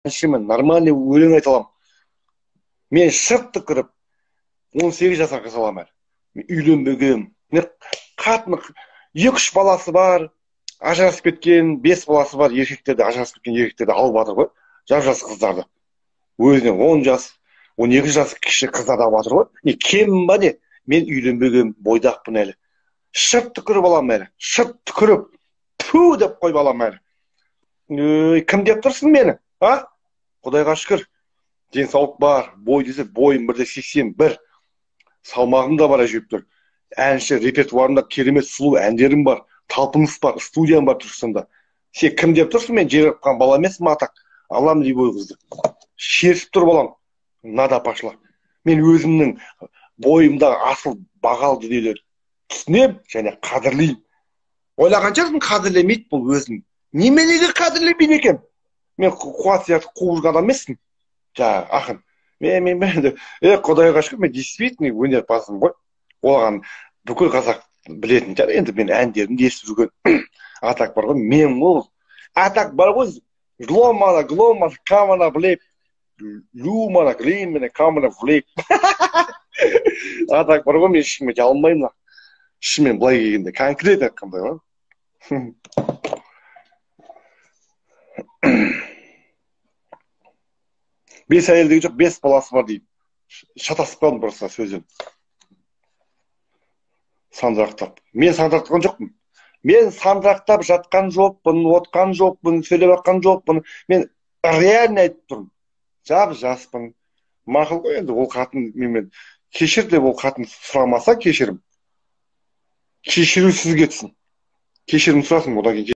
Әншімін, нормальный өлең айта аламын. Мен шырт түкіріп 18 жасар қыз аламын әлі. Мен үйленбегенмін. Мен қатын, 2-3 баласы бар, ажырасып кеткен, 5 баласы бар еркектерді, ажырасып кеткен еркектерді алып жатыр ғой. Жап-жас қыздарды. Өзінен 10 жас, 12 жас кіші қыздарды алып жатыр ғой. Не кеммін ба не? Мен үйленбегенмін, бойдақпын әлі. Шырт түкіріп аламын әлі. Шырт түкіріп, ту деп қойып аламын әлі. Ой, кім деп тұрсың мені? А? Құдайға шүкір. Денсаулық бар, бой десе бойым 1,81. Салмағым да бар әжептәуір. Әнші репертуарымда керемет сұлу әндерім бар, талпыныс бар, студиям бар Түркістанда. Сен кім деп тұрсың? Мен жер қапқан бала емеспін, атақ. Алам любой қызды. Шерісіп тұрып алам. Надо пошла. Мен өзімнің бойымдағы асыл бағалы дүниелерді түсінемін және қадірлеймін. Ойлаған шығарсың, қадірлемейді бұл өзін. Неменеге қадірлемейді екен? Мен Қуат сияқты қуып жүрген адам емеспін. Жаңағы ақын. Мен деп. Құдайға шүкір, мен действительно өнерпазмын ғой. Оған бүкіл қазақ білетін шығар. Енді мен әндерімді естіп жүрген атақ бар ғой. Мен ол атақ бар ғой. Гломана, гломана, камана, блеп. Люмана, глимена, камана, влеп. Атақ бар ғой, мен ешкімге жалынбаймын. Шынымен былай келгенде, конкретно айтқандай ғой. 5 әйел деген жоқ, 5 баласы бар дейді. Шатасып қалдым просто сөзден. Сандырақтап. Мен сандырақтаған жоқпын. Мен сандырақтап жатқан жоқпын, отқан жоқпын, сөйлеп жатқан жоқпын. Мен реально айтып тұрмын. Жап-жаспын. Мақұл ғой енді, ол қатын менімен кешір деп ол қатын сұрамаса кешірім. Кешіру сізге түсін. Кешірім сұрасын, одан кейін